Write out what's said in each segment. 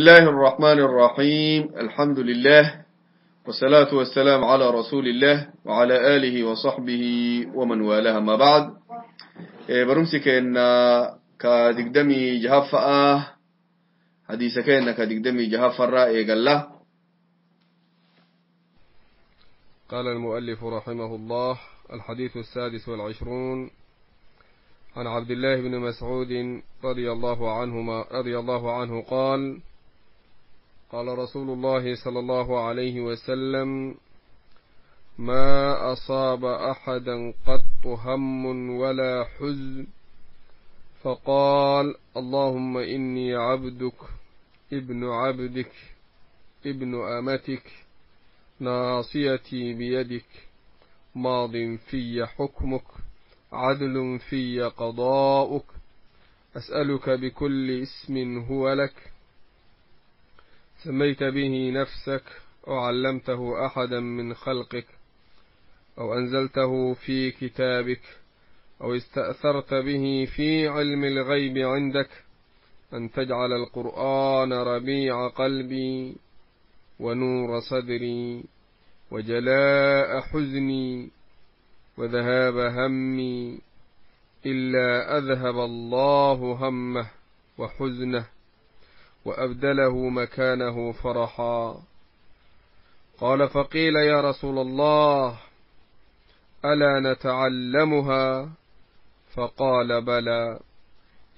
الله الرحمن الرحيم الحمد لله والصلاة والسلام على رسول الله وعلى آله وصحبه ومن والاه ما بعد. برمسي كأن كدقدمي جهفة حديث كأن كدقدمي جهفة الرأي قال له. قال المؤلف رحمه الله: الحديث 26 عن عبد الله بن مسعود رضي الله عنه قال: قال رسول الله صلى الله عليه وسلم: ما أصاب أحدا قط هم ولا حزن فقال: اللهم إني عبدك ابن عبدك ابن أمتك ناصيتي بيدك، ماض في حكمك، عدل في قضاؤك، أسألك بكل اسم هو لك سميت به نفسك أو علمته أحدا من خلقك أو أنزلته في كتابك أو استأثرت به في علم الغيب عندك، أن تجعل القرآن ربيع قلبي ونور صدري وجلاء حزني وذهاب همي، إلا أذهب الله همه وحزنه وأبدله مكانه فرحا. قال: فقيل يا رسول الله: ألا نتعلمها؟ فقال: بلى،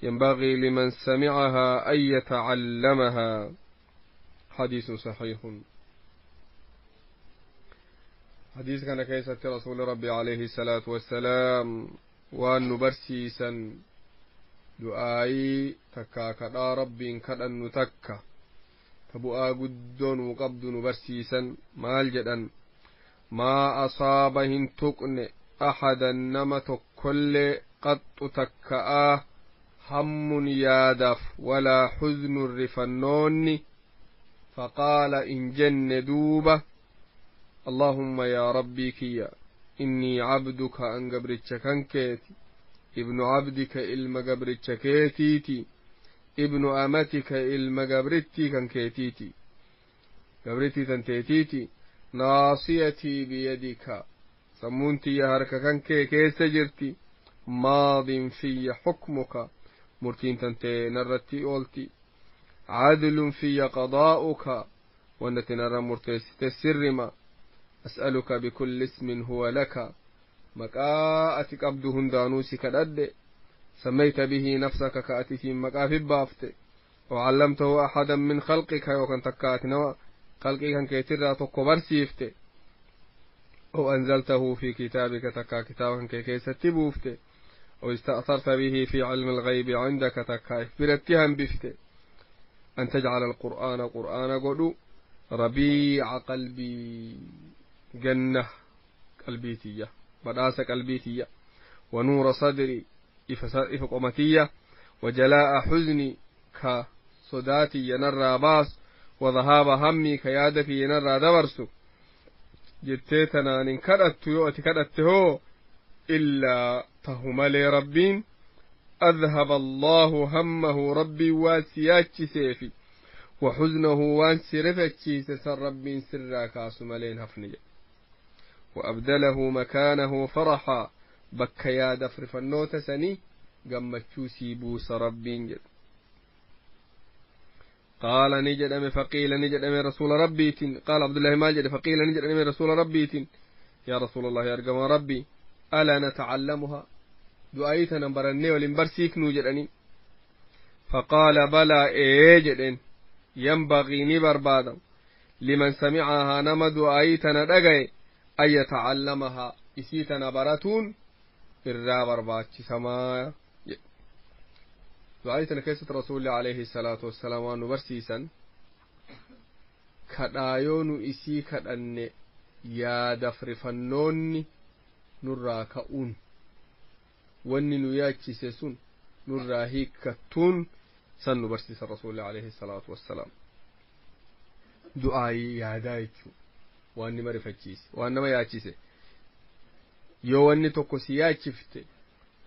ينبغي لمن سمعها أن يتعلمها. حديث صحيح. حديث كان كيسة رسول ربي عليه الصلاة والسلام وأن نبرسيسا du'aayii takkaa kadhaa rabbiin kadhannu takka ta bu'aa guddoo nuu qabdu nu barsiisan. Maal jedhan? Maa asaaba hin tuqne ahadan nama tokkollee qaxxu takka'aa hammun yaadaaf walaa xuznun rifannoonni, faqaala in jenne duuba: allahumma yaa rabbii kiyya, innii cabduka an gabricha kankeeti, ابن عبدك ilma gabricha keetiiti, ibnu amatika ilma gabrittii kan keetiiti, gabrittii tan teetiiti, naasiyatii biyadika sammuun tiyya harka kan kee keessa jirti, maadin fiyya xukmuka murtiin tan tee narratti oolti, cadlun fiyya qadaa'uka wannati narra murteessite sirrima, as'aluka bikulli ismin huwa laka maqaa ati qabdu hundaanuu si kadhadhe, sammayta bihi nafsaka ka atitiin maqaa fibbaafte, وعلمته أحدا من خلقك يوكن تكا ati nama خلقii kan keetirraa tokko barsiifte, أو أنزلته في كتابك takkaa kitaaba kan kee keessatti buufte, أو استأثرت به في علم الغيب عندك takkaa if biratti hambifte, أن تجعل القرآن قرآن godhu ربيع قلبي جنة قلبيتية بداس قلبيتية، ونور صدري إف قمتية، وجلاء حزني كصداتي ينرى باس، وذهاب همي كيادك ينرى دبرسو جتيتنا إن كدت يؤتي كدت هو إلا تهملي ربين أذهب الله همه ربي واسياتي سيفي وحزنه وانسرفتي سر ربين سرا كاسملين هفنية، وأبدله مكانه فرحا بك يا دفر فالنوت سني قمتشوسي بوس ربين جد. قال نجد أمي فقيل نجد أمي رسول ربيت. قال عبد الله ماجد: فقيل نجد أمي رسول ربيت، يا رسول الله يا أرقم ربي، ألا نتعلمها؟ دعايتنا برني ولنبرسيك نوجدني. فقال: بلى إيجدن، ينبغي نبربادا لمن سمعها نما دعايتنا دقي أن يتعلمها إسيتنا براتون إرى برباتش سمايا. دعايتنا كيسة رسول الله عليه الصلاة والسلام وأنه برسيسا كدايون إسي كدن يا دفر فنوني نرى كأون واني نياتي سسون نرى هيكتون سن برسيس الرسول الله عليه الصلاة والسلام. دعاي يا دايتشو waan nama rifachiise waan nama yaachise yoo wanni tokko si yaachifte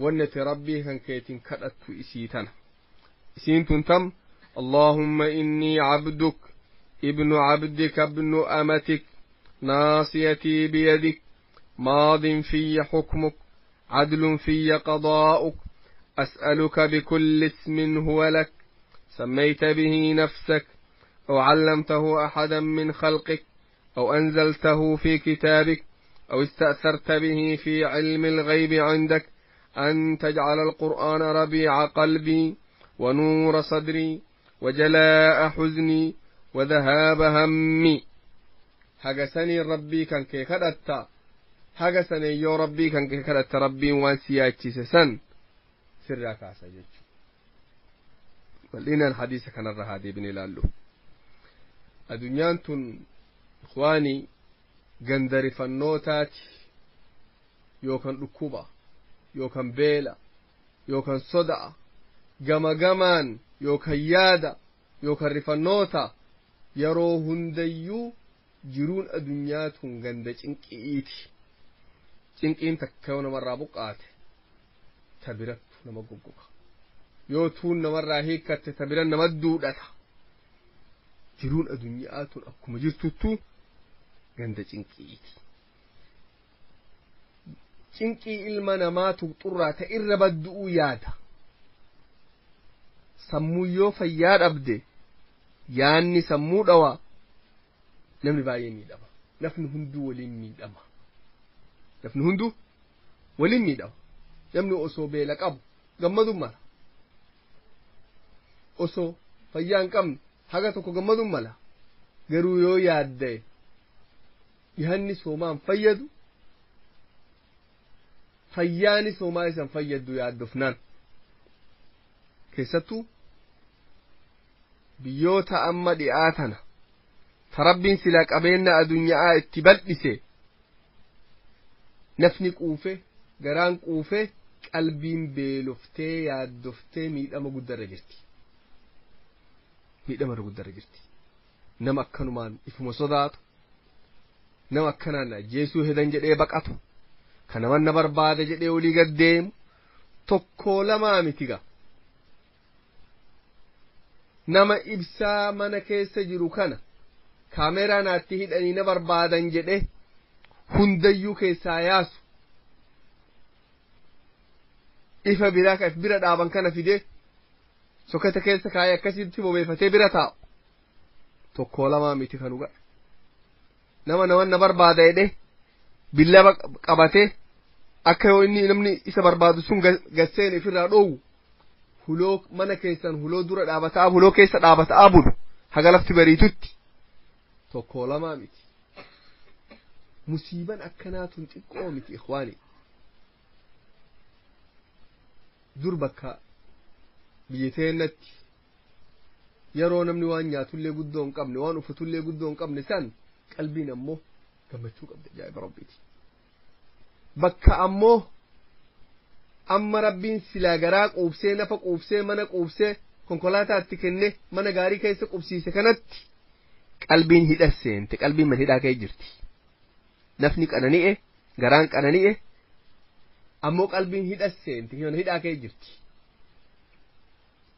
wanni ati rabbii kan keetiin kadhattu isii tana isiin tun tam اللهم إني عبدك ابن عبدك ابن أمتك ناصيتي بيدك ماض في حكمك عدل في قضاؤك أسألك بكل اسم هو لك سميت به نفسك أو علمته أحدا من خلقك أو أنزلته في كتابك أو استأثرت به في علم الغيب عندك أن تجعل القرآن ربيع قلبي ونور صدري وجلاء حزني وذهاب همي. Hagasanii Rabbii kan kee kadhatta. Hagasanii yoo Rabbii kan kee kadhatta, Rabbiin waan si yaachise san sirraa kaasa jechuudha. Bal'inaan hadiisa kanarra haa deebine ilaallu. Addunyaan tun, ikhwaanii, gandarifannootaati, yookaan dhukkuba, yookaan beela, yookaan soda'a, gama gamaan, yookaan yaada, yookaan rifannoota. Yeroo hundayyuu jiruun addunyaa tun ganda cinqi'iiti. Cinqiin takka yoo namarraa buqqaate, ta birattu nama goggoga. Yoo tuun namarraa hiikkatte, ta bira nama duudhata. Jiruun addunyaa tun akkuma jirtuttu ganda cinqi'iiti. Cinqii ilma namaa tuqxurraa ta irra baddu'uu yaada. Sammuu yoo fayyaa dhabde, yaanni sammuu dhawa, namni baay'ee miidhama. Nafni hunduu waliin miidhama. Nafni hunduu waliin miidhama. Namni osoo beela qabu gammaduun mala, osoo fayyaa hin qabne haga tokko gammaduun mala. Garuu yoo yaadde, dhihanni soomaan fayyadu, fayyaani soomaa isan fayyaddu yaaddofnaan. Keessattuu biyyoota amma dhi'aa tana ta Rabbiin silaa qabeenya addunyaa itti bal'ise, nafni quufe, garaan quufe, qalbiin beeloftee, yaaddoftee, miidhama guddarra jirti. Miidhama guddarra jirti. Nama akkanumaan ifuma sodaatu, nama akkanaan ajjeesuu hedan jedhee baqatu, ka naman na barbaada jedhee olii gad deemu tokkoo lamaa miti ga. Nama ibsaa mana keessa jiru kana kaameraa naatti hidhanii na barbaadan jedhe hundayyuu keessaa yaasu, ifa biraa ka if bira dhaaban kana fide sokata keessa kaayee akkasitti bobeeffatee bira taa'u tokkoo lamaa miti kanu ga'a. Nama naman na barbaada jedhe billaba qabatee akka yoo inni namni isa barbaadu sun gasseen ifirraa dhoowwu huloo mana keessan huloo dura dhaabataa, huloo keessa dhaabataa bulu haga lafti bariitutti tokkoo lamaa miti. Musiiban akkanaa tun xiqqoo miti, ikhwaani. Dur bakka biyya teennatti yeroo namni waan nyaatullee guddoo hin qabne, waan uffatullee guddoo hin qabne san, qalbiin ammoo gammachuu qabde. Ajaa'iba Rabbiiti. Bakka ammoo amma Rabbiin silaa garaa quubsee, nafa quubsee, mana quubsee, konkolaataatti kenne, mana gaarii keessa qubsiise kanatti qalbiin hidha seente. Qalbiin mana hidhaa kee jirti. Nafni qanani'e, garaan qanani'e, ammoo qalbiin hidha seente, mana hidhaa kee jirti.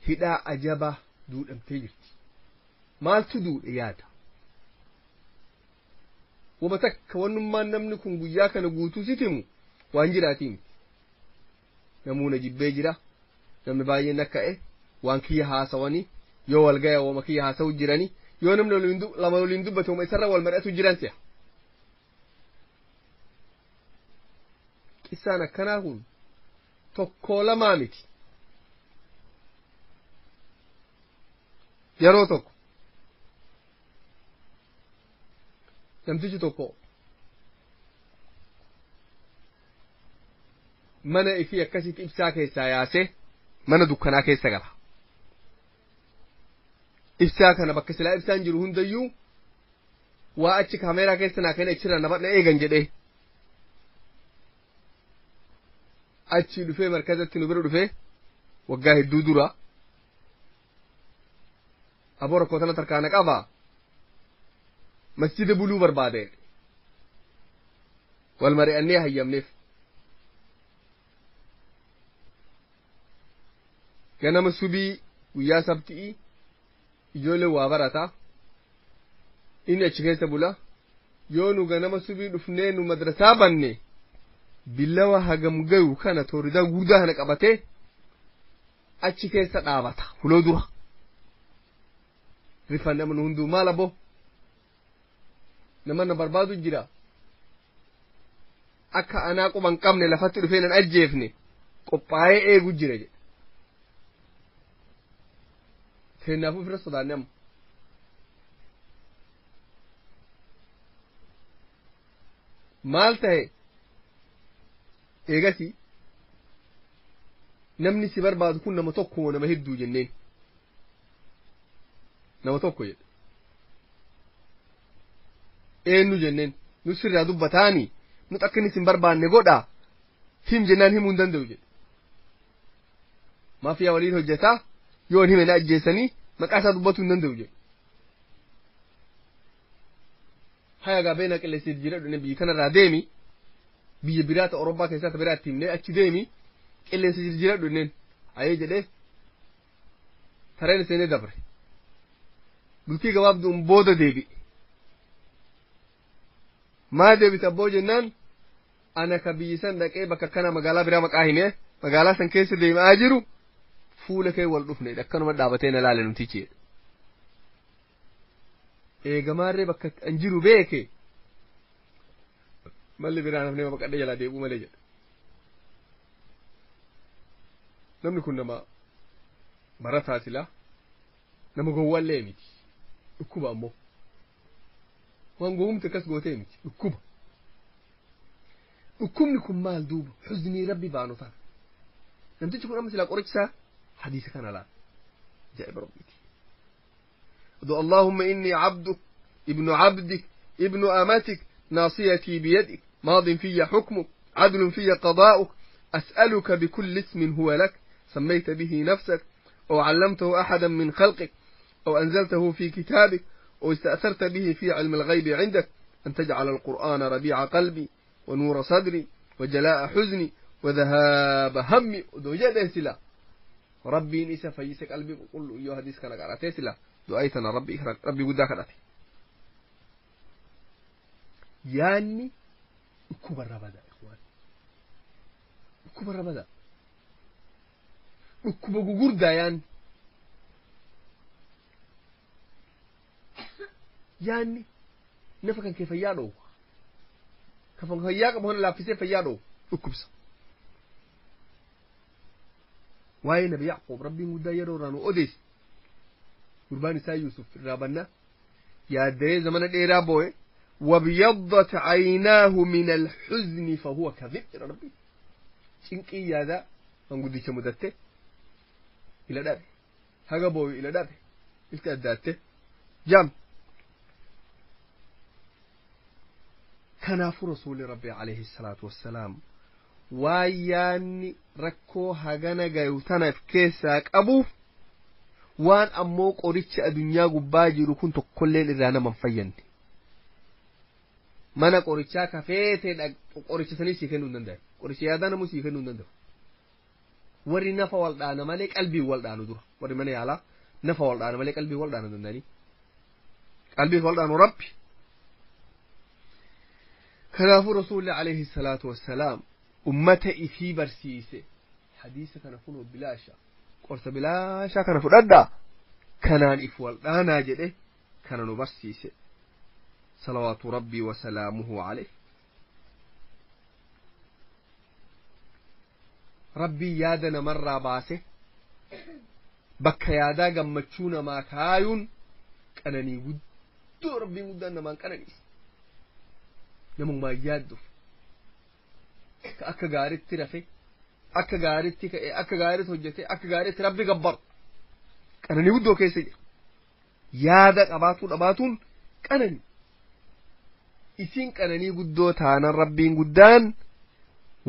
Hidhaa ajabaa duudhamtee jirti. Maaltu duudhe? Yaada. Wama takka wannummaan namni kun guyyaa kana guutuu sitimu waan jiraatii miti. Namuuna jibbee jira, namni baay'een akka'e waan kiyya haasawanii, yoo wal gaya wama kiyya haasawu jiranii, yoo namni lama waliin dubbate wama isarra wal mari'atu jiran si'a. Qissaan akkanaa kun tokkoo lamaa miti. Yeroo tokko namtichi tokko mana ifii akkasitti ibsaa keessaa yaasee mana dukkanaa keessa gala. Ibsaa kana bakka silaa ibsaan jiru hundayyuu waa achi kaameeraa keessa naa kenna, achirraa na eegan jedhee achi dhufee markazatti nu bira dhufee waggaa hedduu dura, "Aboo, rakkoo tana tarkaana qabaa, masjida buluu barbaade." Wal mari'annee hayyamneef. Ganama subii guyyaa sabti'i Ijoollee waa barataa, inni achi keessa bula. Yoo nu ganama subii dhufnee nu madrasaa banne, billawa hagam gayu kana tooridaa guddaa kana qabatee achi keessa dhaabata huloo dura. Rifan nama nu hunduu maal abo, nama na barbaadu jira, akka anaa quban qabne lafatti dhufee nan ajjeefne qophaa'ee eegu jira jedhe. Keenyaafuu ofirra sodaanne amma. Maal tahe eegasi namni si barbaadu kun nama tokko moo nama hedduu jenneen? Nama tokko jedhe. Eenyu jenneen, nu sirraa dubbataani nut akka inni sin barbaanne godha him jennaan, himuu hin danda'u jedhe. Maafiyaa waliin hojjetaa, yoo hin hime na ajjeessanii, maqaa isaa dubbatuu hin danda'u jedhe. Haya gaa beena qilleessiif jira dhune, biyya kanarraa deemi, biyya biraa ta Orobbaa keessaa ta biraa itti himnee achi deemi qilleensa jijjiiradhu jenneen. Ayee jedhee tareen seenee dabre. Bultii gabaabduun booda deebi'e. Maa deebite abboo jennaan, ana ka biyyi san dhaqee bakka kana magaalaa biraa maqaa himee magaalaa san keessa deemaa jiru fuula kee wal dhufne, akkanuma dhaabatee na laale namtichi jedhe. Eegamaarree bakka an jiru beeke, malli biraa nafnee baqadhee jalaa deebi'u malee jedhe. Namni kun nama barataa silaa, nama gowwaallee miti. Dhukkuba ammoo waan gowwumti akkas gootee miti, dhukkuba. Dhukkubni kun maal duuba? Xuznii rabbi baanu tana. Namtichi kun amma silaa qorichisaa hadiisa kana laal. Ajaa'iba rabbiiti. اللهم إني عبدك ابن عبدك ابن أمتك، ناصيتي بيدك، ماض في حكمك، عدل في قضاؤك، أسألك بكل اسم هو لك سميت به نفسك أو علمته أحدا من خلقك أو أنزلته في كتابك أو استأثرت به في علم الغيب عندك، أن تجعل القرآن ربيع قلبي ونور صدري وجلاء حزني وذهاب همي. دوجة سلا ربي نسى فيسك قلبي قل له يا حديث كان قرأته سلا du'aa tana rabbi rabbi guddaa kadhate. Yaanni dhukkubarra bada, ikhwaan, dhukkubarra bada, dhukkuba gugurdaa yaanni. Yaanni nafa kan kee fayyaa dhoowwa, ka fayyaa qabu kana laaffisee fayyaa dhoowwa, dhukkubsa. Waa'ee nabi Yacquub rabbiin guddaa yeroo irraa nu odeesse. Gurbaan isaa Yusuf irraa bannaa yaadda'ee zamana dheeraa boo'e. وابيضت عيناه من الحزن فهو كظيم. ربي cinqii yaadaa manguddicha mudatte ila dhabe, haga booyu ila dhabe, ilti addaatte jam. Kanaafuu rasuulli rabbi alayhi salaatu wassalaam waan yaanni rakkoo hagana gayu tanaaf keessaa qabuuf, waan ammoo qoricha adunyaa gubbaa jiru kun tokkolleen irraa nama hin fayyanne, mana qorichaa kafeetee qoricha sanii sii kennuu hin danda'an, qoricha yaadaa namuu sii kennuu hin danda'u. Warri nafa wal dhaana malee qalbii wal dhaanu dura, warri mana yaalaa nafa wal dhaana malee qalbii wal dhaanu danda'anii, qalbii wal dhaanu rabbi. Kanaafuu rasuulli alayhi salaatu wassalaam ummata ifii barsiise hadiisa kana: kunoo bilaasha, qorsa bilaashaa kana fudhadhaa, kanaan if wal dhaanaa jedhe. Kana nu barsiise صلوات ربي وسلامه عليه. ربي yaada namarraa baase bakka yaadaa gammachuu namaa kaayuun qananii guddoo rabbiin guddaan namaan qananiise. Namummaan yaadduuf ka akka gaaritti rafe, akka gaaritti ka'e, akka gaaritti hojjete, akka gaaritti rabbi gabbaru qananii guddoo keessa jira. Yaada qabaatuu dhabaatuun qananii isin qananii guddoo taanan rabbiin guddaan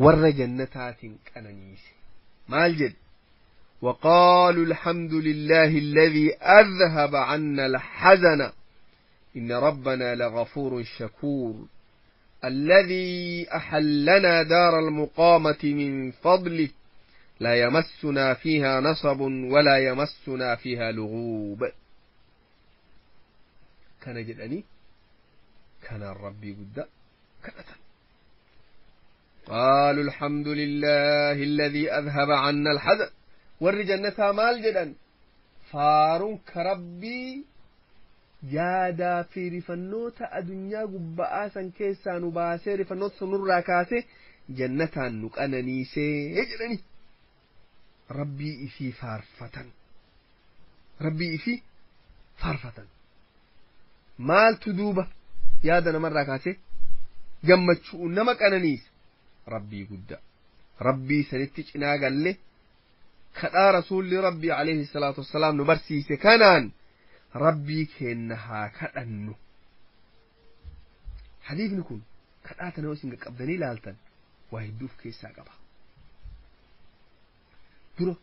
warra jannataatiin qananiise maal jedhe? وقالوا الحمد لله الذي أذهب عنا الحزن إن ربنا لغفور شكور، الذي أحلنا دار المقامة من فضله لا يمسنا فيها نصب ولا يمسنا فيها لغوب. Akkana jedhanii kanaan rabbii guddaa kadhatan. قالوا الحمد لله الذي أذهب عنا الحزن ور جنتها مال جدا فارون كربي yaadaa fi rifannoota adunyaa gubba'aa san keessaa nu baasee rifannoota sanurraa kaasee jannataan nu qananiisee jedhani rabbii ifii faarfatan rabbii ifii faarfatan maaltu duuba yaada namarraa kaasee gammachuu nama qananiise rabbii guddaa rabbii sanitti cinaa galle kadhaa rasuulli rabbii alayhi salaatu wassalaam nu barsiise kanaan rabbii keenna haa kadhannu hadiifni kun kadhaa tana yoo isin qaqqabdanii ilaaltan waa hedduu of keessaa qaba dura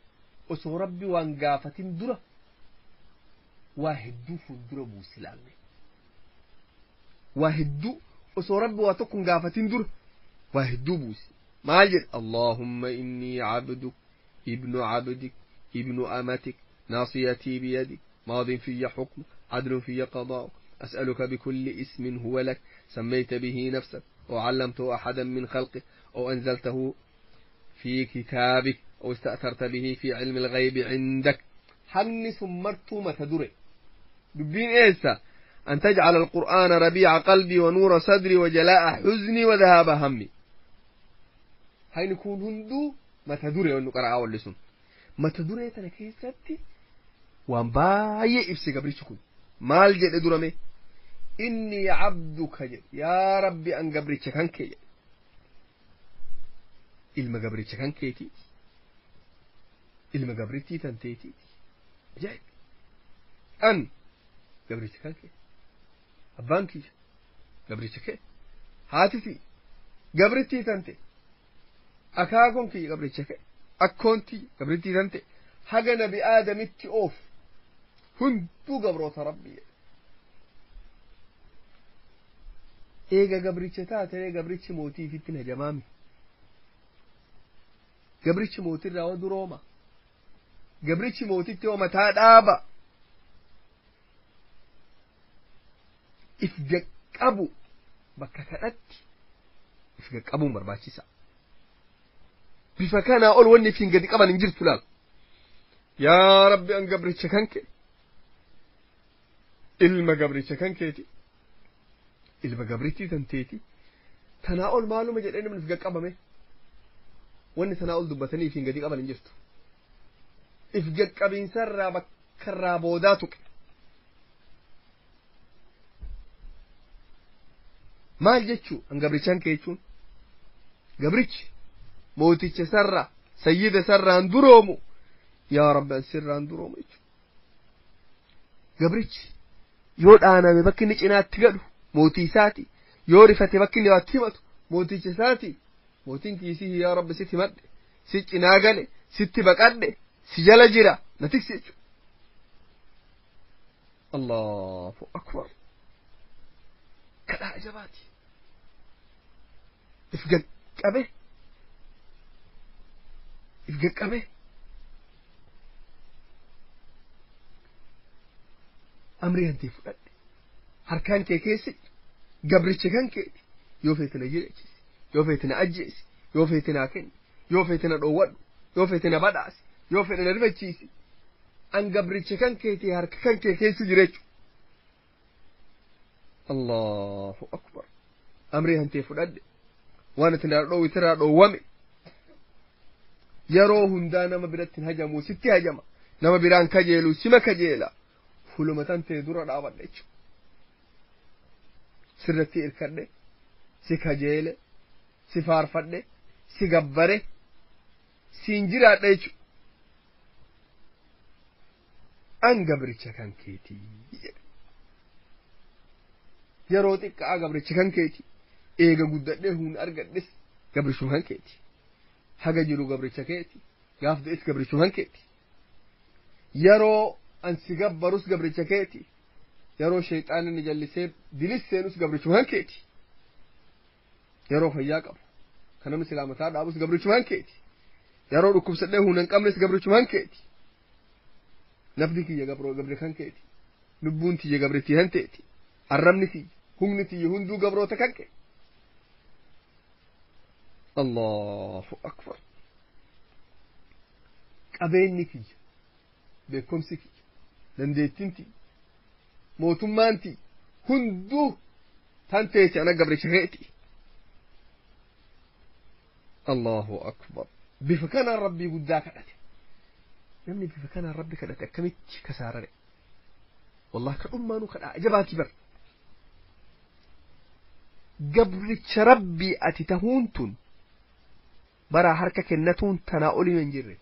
osoo rabbi waan gaafatin dura waa hedduu fuuldura buusi ilaalle waa hedduu osoo rabbi waa tokko hin gaafatin dura waa hedduu buusi maal jedhe allaahumma innii cabduk ibnu cabdik ibnu amatik naasiyatii biyadik ماض في حكم عدل في قضاء أسألك بكل اسم هو لك سميت به نفسك أو علمته أحدا من خلقك أو أنزلته في كتابك أو استأثرت به في علم الغيب عندك حن سمرت متدري دبين إيسا أن تجعل القرآن ربيع قلبي ونور صدري وجلاء حزني وذهاب همي هاي نكون هندو متدري وإنه قرأ أول لسن متدري تنكيستي waan baay'ee ibse gabrichi kun maal jedhe durame inni cabduka jedhe yaa rabbi an gabricha kan kee jedhe ilma gabricha kan keetiiti ilma gabrittii tan teetiiti ajaa'ib an gabricha kan kee abbaan kiyya gabricha kee haatiti gabrittii tan ta'e akaakoon kiyya gabricha kee akkoon tiyya gabrittii tan ta'e haga nabi aadamitti oof hunduu gabroota rabbii eega gabricha taate gabrichi mootii ifitti hajamaami gabrichi mootirraa wa durooma gabrichi mootitti oo mataa dhaaba if gaqqabu bakka kadhatti if gaqqabuun barbaachisa bifa kanaa ol wanni ifin gadi qaban hin jirtu laal yaa rabbi an gabricha kan kee ilma gabricha kan keeti ilma gabrittii tan teeti tanaa ol maaluma jedhee namni if gaqqabame wanni tanaa ol dubbatanii ifin gadi qaban hin jirtu if gaqqabiinsarraa bakkarraa boodaa tuqe maal jechuu an gabrichan kee jechuun gabrichi mooticha sarraa sayyida sarraan duroomu yaa rabbi an sirraan duroomu jechuudha gabrichi yoo dhaaname bakki inni cinaatti gadhu mootii isaati yoo rifate bakki inni waatti himatu mooticha isaati mootiin kiisii yaa rabbi sitti himadhe si cinaa gale sitti baqadhe si jala jira na tiksi jechuudha allahu akbar kadhaa ajabaati if gaqqabe if gaqqabe amrii hantee fudhadhe harkaan kee keessi gabricha kan keeti yoo feete na jiraachisi yoo feete na ajjeesi yoo feete naa kenni yoo feete na dhoowwadhu yoo feete na badhaasi yoo feete na rifachiisi an gabricha kan keeti harka kan kee keessa jira jechu allahu akbar amrii hantee fudhadhe waan ati naa dhoowwiterraa dhoowwame yeroo hundaa nama biratti hin hajamu sitti hajama nama biraan kajeelu sima kajeela fuluma tan ta'e dura dhaabadha jechuudha. Sirratti irkadhe, si kajeele, si faarfadhe, si gabbare, siin jiraadha jechuudha. An gabricha kan keetii jedhe. Yeroo xiqqaa gabricha kan keetii eega guddadhee humna argadhes gabrichuma kan keeti. Haga jiru gabricha keeti. Gaaf du'es gabrichuma kan keeti. Yeroo an si gabbarus gabricha keeti yeroo shayxaanni ni jallisee dilis seenus gabrichumaan keeti yeroo fayyaa qabu kan namni silaa mataa dhaabus gabrichumaan keeti yeroo dhukkubsadhee humna hin qabnes gabrichumaan keeti nafni kiyya gabri kan keeti lubbuun tiyya gabrittii kan teeti Arrabni tiyya, humni tiyya hunduu gabroota kanke. Allahu akbar. Qabeenyi kiyya, beekumsi kiyya, dandeettiin tiyya, mootummaan tiyya hunduu tan teesse ana gabricha keeti. Allahu akbar. Bifa kanaan rabbii guddaa kadhate. Namni bifa kanaan rabbi kadhate akkamitti kasaarare? Wallahi kadhummaanuu kadhaa ajabaati bar. Gabricha rabbii ati tahuun tun bara harka kennatuun tanaa oli hin jirre.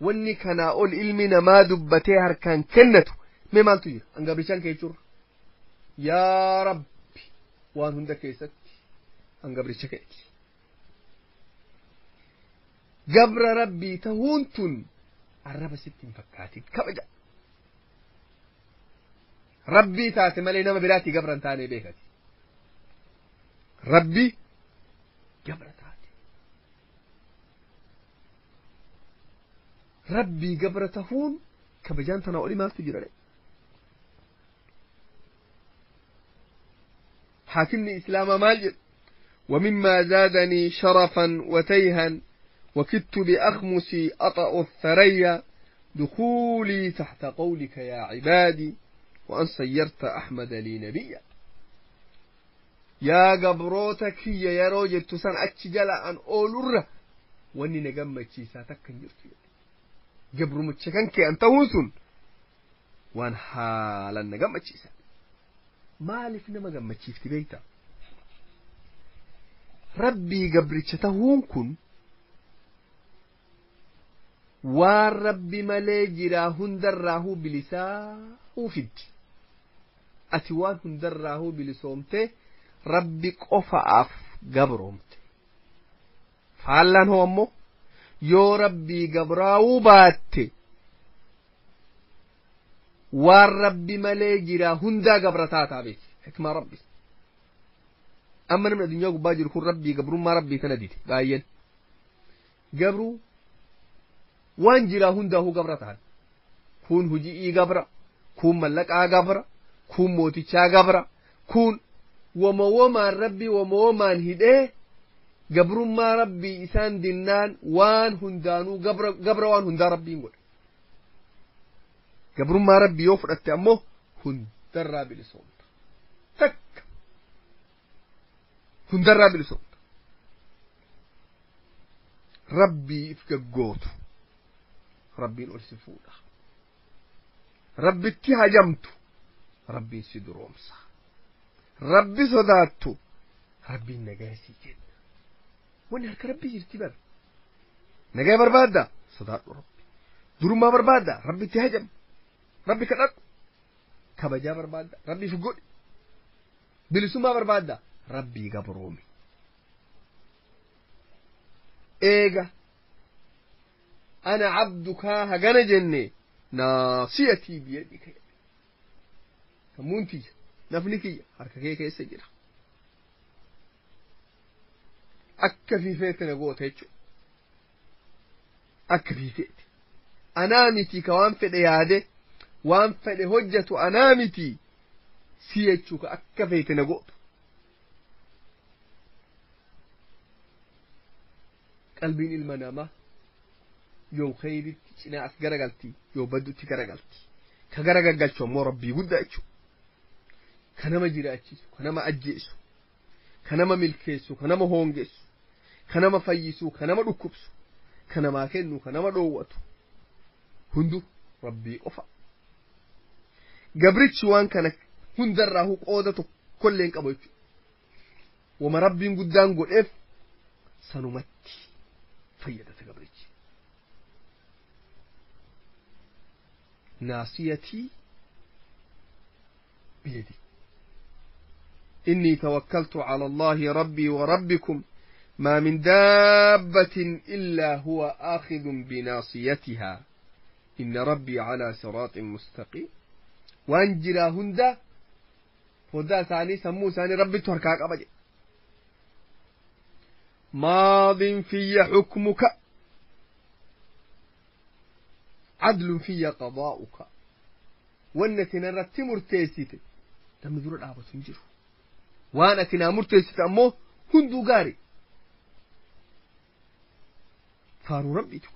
Wanni kanaa ol ilmi namaa dubbatee harkaan kennatu mee maaltu jira? An gabrichaan kee jechuurra. Yaa Rabbi, waan hunda keessatti an gabricha keeti. Gabra rabbii tahuun tun arraba sitti hin fakkaatin, kabaja. Rabbii taate malee nama biraatti gabra hin taane beekati. Rabbii gabra taate. Rabbii gabra tahuun kabajaan tanaa olii maaltu jira? حاكمني إسلام مال. ومما زادني شرفا وتيها وكدت بأخمسي أطأ الثريا دخولي تحت قولك يا عبادي وأن صيرت أحمد لي نبيا. يا قبروتك هي يا روجل تسان أتشجل أن أولر واني نقمت شيساتك جرت جبر متشكنك أن تونسن وان حالا نقمت شيسات maaliif nama gammachiifti beekta? Rabbii gabricha tahuun kun waan rabbi malee jiraa hundarraahuu bilisaahuu fiddi. Ati waan hundarraahuu bilisoomte, rabbi qofaaf gabroomte. Faallaan hoo ammoo yoo rabbii gabraawuu baatte, waan rabbi malee jiraa hundaa gabra taataa beeki. Hikmaa rabbi. Amma namni addunyaa gubbaa jiru kun rabbii gabrummaa rabbii tana dide. Baay'een gabruu waan jiraa hundaahuu gabra ta'an. Kun huji'ii gabra, kun mallaqaa gabra, kun mootichaa gabra, kun wama wamaan rabbii wama wamaan hidhee gabrummaa rabbii isaan dinnaan waan hundaanuu gabra, gabra waan hundaa rabbiin godhe. Gabrummaa rabbii yoo fudhatte ammoo hundarraa bilisoomta. Takka hundarraa bilisoomta. Rabbii if gaggootu rabbiin ol si fuudha. Rabbitti hajamtu rabbiin si duroomsa. Rabbi sodaattu rabbiin nagaa sii kenna. Wanni harka rabbii jirti bara. Nagaa barbaadda, sodaadhu rabbi. Durummaa barbaadda, rabbitti hajam, rabbi kadhadhu. Kabajaa barbaadda, rabbiif godhi. Bilisummaa barbaadda, rabbii gabroomi. Eega ana cabdukaa hagana jenne, naasiyatii biyadika, sammuun tiyya, nafni kiyya harka kee keessa jira, akka fiifeete na goota jechuudha. Akka fiifeete anaa miti ka waan fedhe yaade waan fedhe hojjatu, anaa miti si jechuu ka akka feete na gootu. Qalbiin ilma namaa yoo khayritti cinaa as garagalti, yoo baddutti garagalti. Ka garagalchu ammoo rabbii guddaa jechuudha. Ka nama jiraachisu, ka nama ajjeesu, ka nama milkeessu, ka nama hoongessu, ka nama fayyisu, ka nama dhukkubsu, ka namaa kennu, ka nama dhoowwatu hundu rabbii qofa. Gabrichi waan kana hundarraa qooda tokkollee hin qabu jechuudha. Wama rabbiin guddaan godheef sanumatti fayyadata gabrichi. ناصيتي بيدي. إني توكلت على الله ربي وربكم، ما من دابة إلا هو آخذ بناصيتها، إن ربي على صراط مستقيم. Waan jiraa hunda foddaa isaanii, sammuu isaanii rabbittu harkaa qaba jedhe. ماض في حكمك، عدل في قضاؤك. Wanni ati narratti murteessite Namni dura dhaabatu hin jiru. Waan ati naa murteessite ammoo hunduu gaari. Faaruu rabbiitu.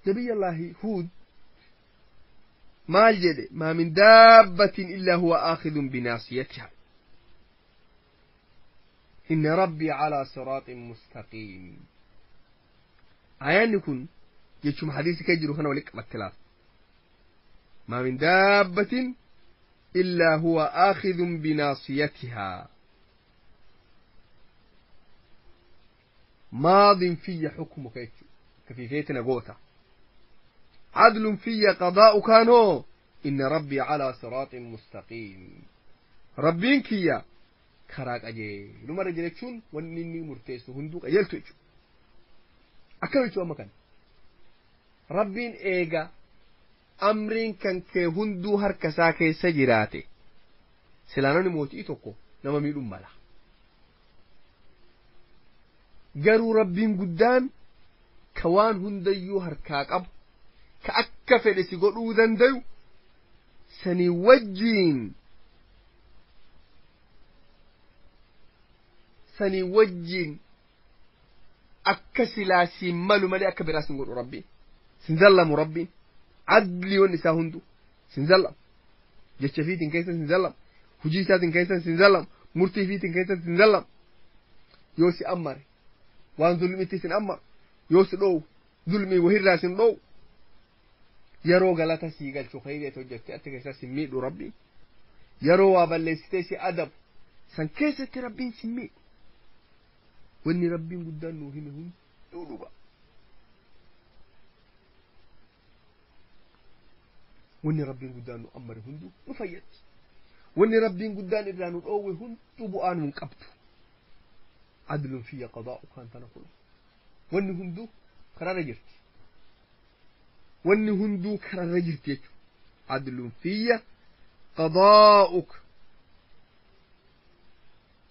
Nabiyyallaahi Huud maal jedhe? Maa min daabbatin illaa huwa aakhidun binaasiyatiha. Inna rabbii calaa siraaxin mustaqiim. Aayaanni kun jechuma hadiisi kee jiru kana walitti qabatte laaf. Maa min daabbatin illaa huwa aakhidun binaasiyatihaa. Maadin fiyya xukmuka jechu kafiifeetina goota. Cadlun fiyya qadaa'ukaan hoo inna rabbii calaa siraaxin mustaqiim. Rabbiin kiyya karaa qajeelumarra jira jechuun wanni inni murteessu hunduu qajeeltu jechuudha. Akkam jechuu amma kana? Rabbiin eega amriin kan kee hunduu harka isaa keessa jiraate silaa namni mootii tokko nama miidhuun mala. Garuu rabbiin guddaan ka waan hundayyuu harkaa qabu ka akka fedhe si godhuu dandayu sanii wajjiin akka silaa siin malu malee akka biraa sin godhu rabbiin. Sin zallamu rabbiin. Adli wanni isaa hundu sin zallamu. Jecha fiitiin keessa sin zallamu. Hujii isaatiin keessa sin zallamu. Murtii fiitiin keessa sin zallamu. Yoo si ammare waan zulmitti sin ammaru. Yoo si dhoowwu zulmii wahirraa sin dhoowwu. Yeroo galata sii galchu khayriitti hojjette achi keessa sin miidhu rabbiin. Yeroo waa balleessitee si adabu san keessatti rabbiin sin miidhu. Wanni rabbiin guddaan nuu hime hunduu dhuga. Wanni rabbiin guddaan nu ammare hunduu nu fayyaddi. Wanni rabbiin guddaan irraa nu dhoowwe hunduu bu'aa nu hin qabdu. Adlun fiyya qadaa'u kaan tana kulu. Wanni hunduu karaarra jirti. Wanni hunduu karaarra jirti jechuudha. Adlun fiyya qadaa'uk.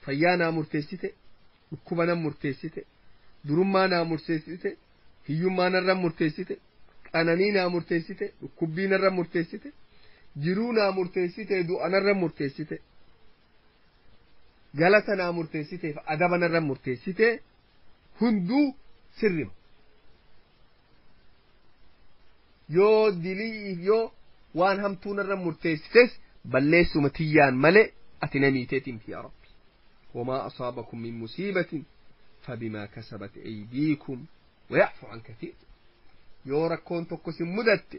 Fayyaa naa murteessite. Dhukkuba nan murteessite, durummaa naa murteessite, hiyyummaa narra murteessite, qananii naa murteessite, dhukkubbii narra murteessite, jiruu naa murteessite, du'a narra murteessite, galata naa murteessite, adaba narra murteessite, hunduu sirrima. Yoo dilii yoo waan hamtuu narra murteessites balleessuma tiyyaan malee ati namiiteetiin yaa Rabbi. وما أصابكم من مصيبة فبما كسبت أيديكم ويعفو عن كثير. yoo rakkoon tokko sin mudatte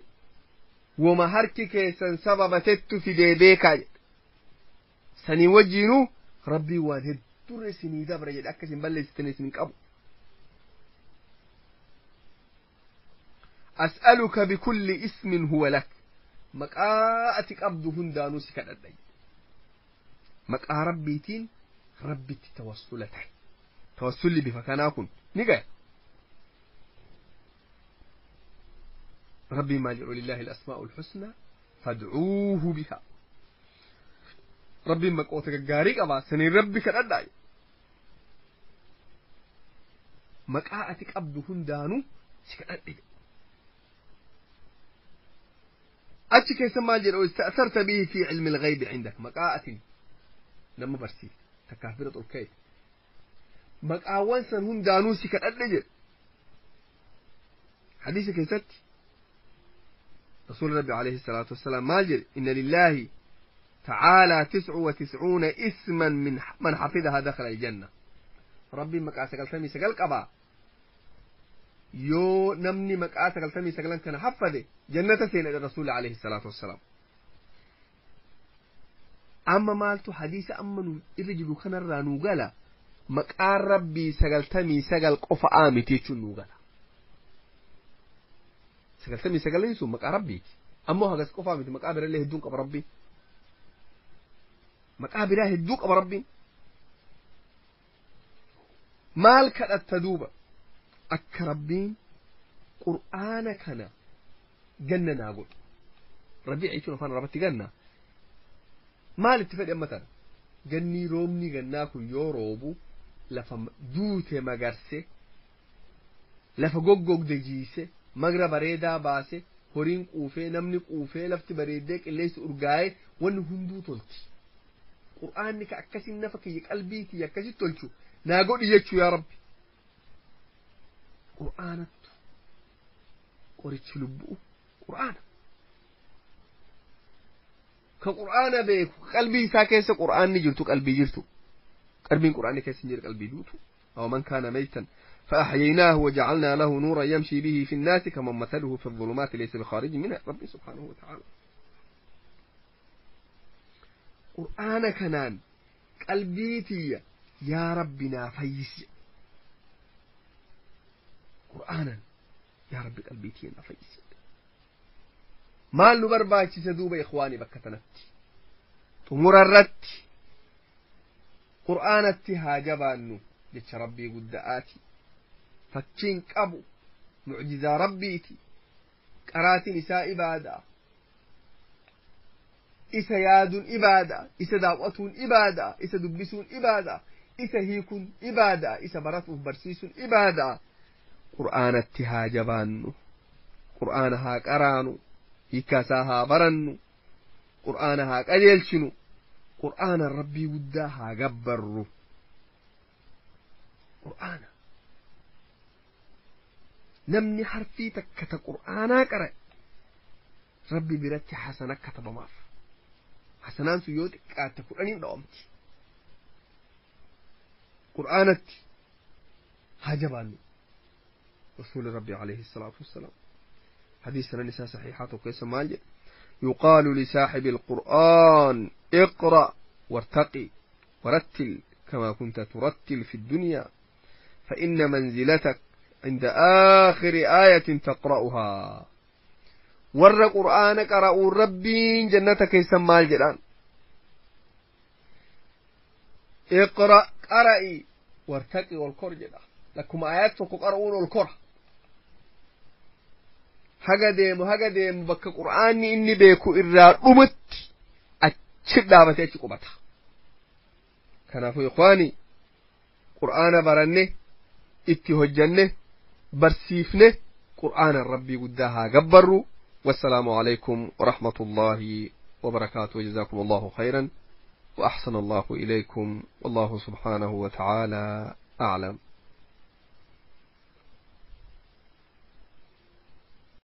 woma harki keessan sababatettu fidee beekaa jedhe. Sanii wajjiinuu rabbiin waan heddurre isinii dabra jedhe akka isin balleessitan isin qabu. As'aluka bikulli ismin huwa lak. Maqaa ati qabdu hundaanuu si kadhadha. Maqaa rabbiitiin rabbitti tawassula ta'e. Tawassulli bifa kanaa kun ni gaya. Rabbiin maal jedhu? Lillaahi al-asmaa'ul husnaa fad'uuhu bihaa. Rabbiin maqoota gaggaarii qabaa saniin rabbi kadhadhaa. Maqaa ati qabdu hundaanuu si kadhadhe. Achi keessa maal jedhu? Ista'sarta bihi fi cilmi al-ghaybi cindak. Maqaa atin nama barsiifte takkaaf bira xurka'e. Maqaawwan san hundaanuu si kadhadhe jedhe. Hadiisa keessatti رسول ربي عليه الصلاة والسلام ماجر إن لله تعالى 99 اسما من من حفظها دخل الجنة. ربي مقا سقلتمي سقل قبا يو نمني مقا سقلتمي سقلن كان حفظه جنة سين الرسول عليه الصلاة والسلام. أما مالتو حديث أما إرجلو كان الرانو قال مقا ربي سقلتمي سقل قف آمتي تشنو قال 99 sun maqaa rabbiiti. Ammoo hagas qofaa miti, maqaa birallee hedduun qaba rabbiin. Maqaa biraa hedduu qaba rabbiin. Maal kadhatta duuba? Akka rabbiin qur'aana kana ganna naa godhu. Rabiica jechuun afaan Arabaatti ganna. Maal itti fedhe amma tana? Ganni roobni gannaa kun yoo roobu lafa duute magarse, lafa goggogde jiise, magra bareedaa baase, Horiin quufee, namni quufee, lafti bareeddee, qilleensi urgaa'ee, wanni hunduu tolti. Qur'aanni ka akkasin nafa kiyya, qalbii kiyya akkasitti tolchu naa godhi jechuu. Yaa Rabbi, qur'aanattu qorichi lubbu'u, qur'aana ka qur'aana beeku, qalbii isaa keessa qur'aanni jirtu, qalbii jirtu, qalbiin qur'aanni keessa hin jiru qalbii duutu. أو من كان ميتا فأحييناه وجعلنا له نورا يمشي به في الناس كمن مثله في الظلمات ليس بخارج منها. ربي سبحانه وتعالى قرآن كنان قلبيتي يا ربنا فيس قرآنا يا ربي قلبيتي فيس. Maal nu barbaachisa duuba, ikhwaani? Bakka tanatti xumura irratti qur'aanatti haa jabaannu jecha Rabbii gudda'aati. Fakkiin qabu, mucjizaa Rabbiiti. Qaraatiin isaa ibaadaa, isa yaaduun ibaadaa, isa daawwatuun ibaadaa, isa dubbisuun ibaadaa, isa hiikuun ibaadaa, isa baratuuf barsiisuun ibaadaa. Qur'aanatti haa jabaannu, qur'aana haa qaraanu, hiikkaasaa haa barannu, qur'aana haa qajeelchinu, qur'aana Rabbii guddaa haa gabbarru. Qur'aana namni harfii takka ta qur'aanaa qara'e Rabbi biratti hasana katabamaaf. Hasanaan sun yoo xiqqaatte 10n dhawamti. Qur'aanatti haa jabaannu. Rasuuli Rabbi alayhi salaatu wassalaam حديث النساء صحيحات وكيس مالج: يقال لصاحب القرآن: اقرأ وارتقي ورتل كما كنت ترتل في الدنيا، فإن منزلتك عند آخر آية تقرأها. ور قرآن قرأوا ربي جنتك يسمى الجلان: اقرأ قرأي، وارتقي والكر لكم آيات قرؤون الكره. Haga deemu, haga deemu, bakka qur'aanni inni beeku irraa dhumatti achi dhaabatee achi qubata. Kanaafuu ikhwaani, qur'aana baranne, itti hojjanne, barsiifne, qur'aana Rabbii guddaa haa gabbarru. والسلام عليكم ورحمة الله وبركاته. جزاكم الله خيرا وأحسن الله إليكم، والله سبحانه وتعالى أعلم.